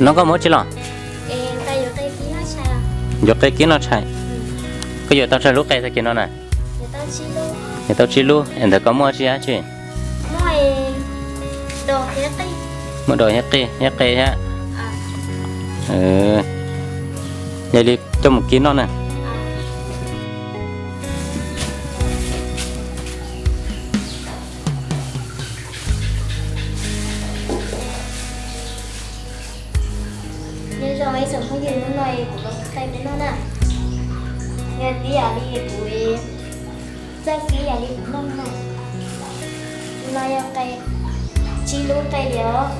No koj mus ua tsi los? Yuav qe kib noj tshais. Koj yuav tau tsawg lub qe tag kis no na? Yuav tau tsib lub. Es ntawm koj muaj tsi dab tsi? Muaj dos thiab qe, thiab qe thiab. Yog li coj mus kib noj na. Nyob zoo ib tsoom phooj ywg, hnub no kuv los qe peb noj na. Yog tib yam li kuv txawj kib yam li kuv noj na. No yog qe, tsib lub qe li os.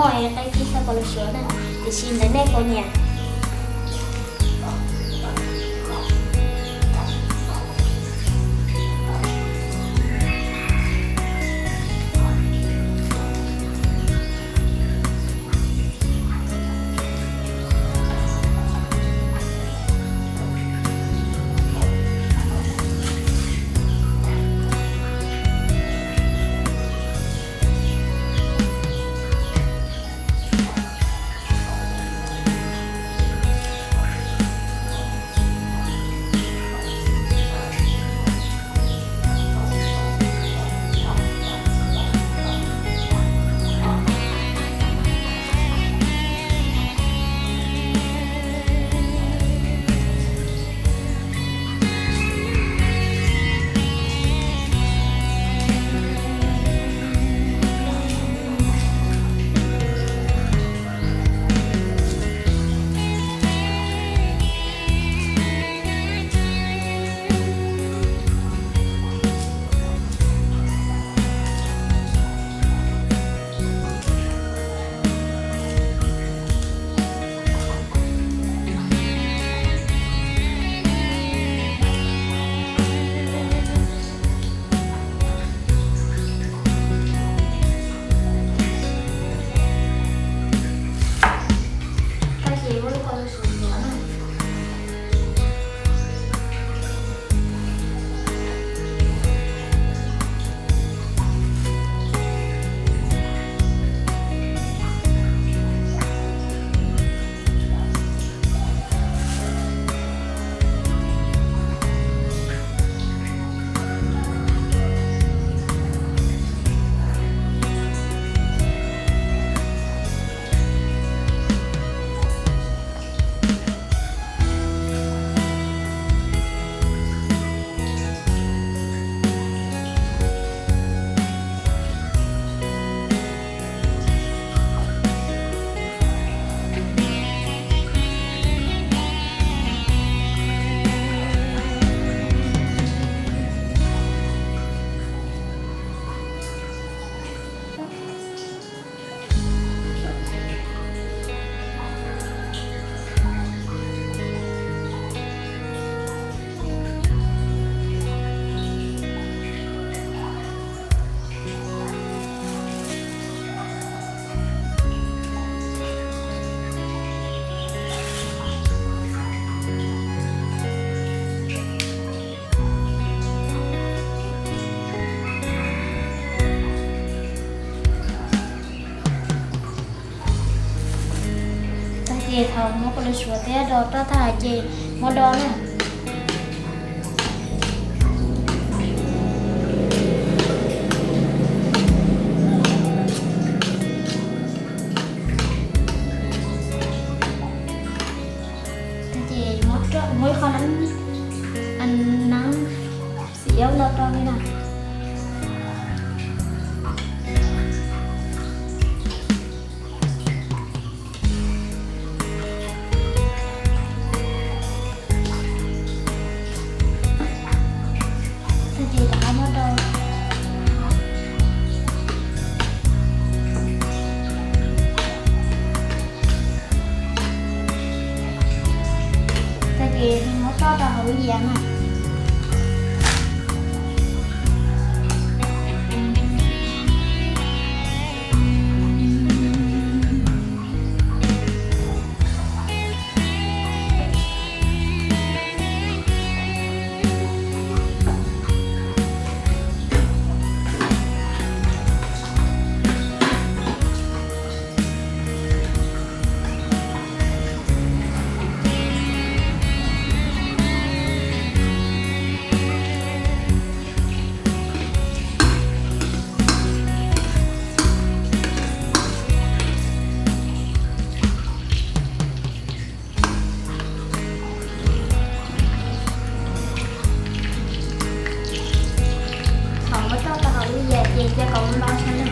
Qhov qab kib xav pom lus suav na, tiam sis ntawm nej puas nyiam. Tag ces thaum muab kua lwm suav thiab do roj tag ces muab do na. Tag ces muab ib qho neeb, neeb xiav no rau li na. Tag ces rov qab muab do. Tag ces muab tso rau hauv lub yias na. Thaum muab tso rau hauv lub yias ces cia kom npau sawv na.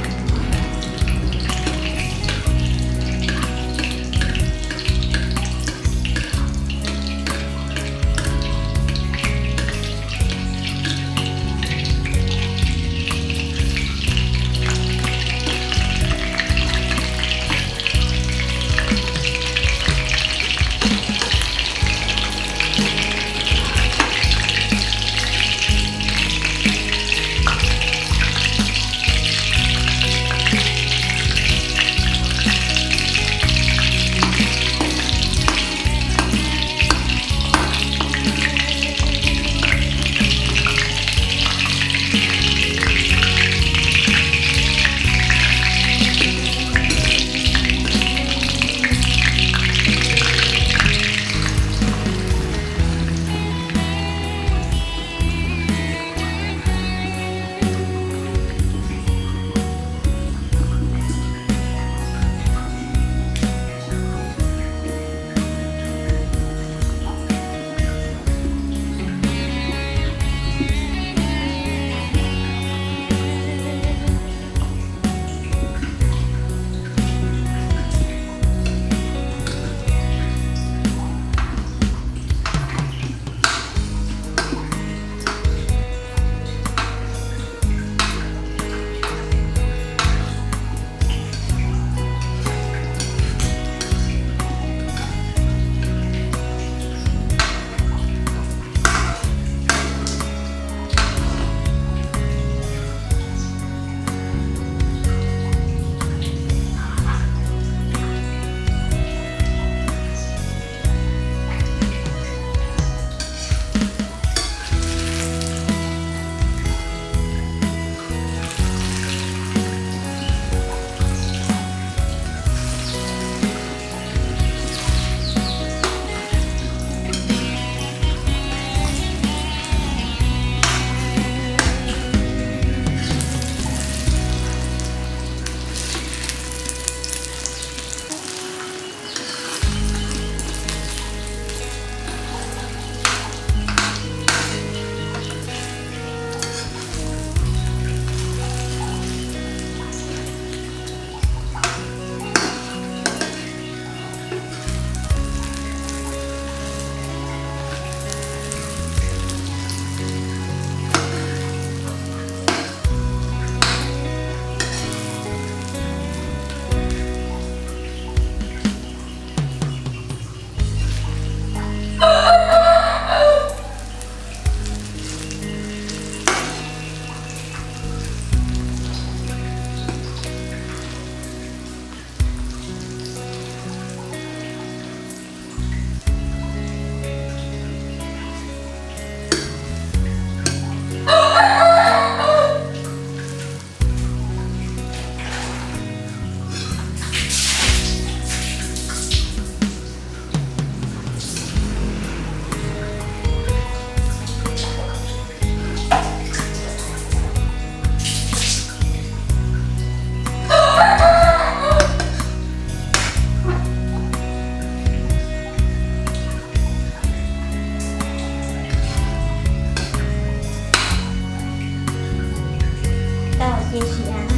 Ces sim av na.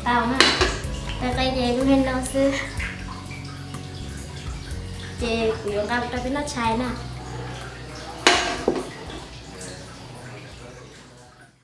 Tau na, qe qe ces zoo li no xwb. Ces kuv yuav nqa mus rau peb noj tshais na.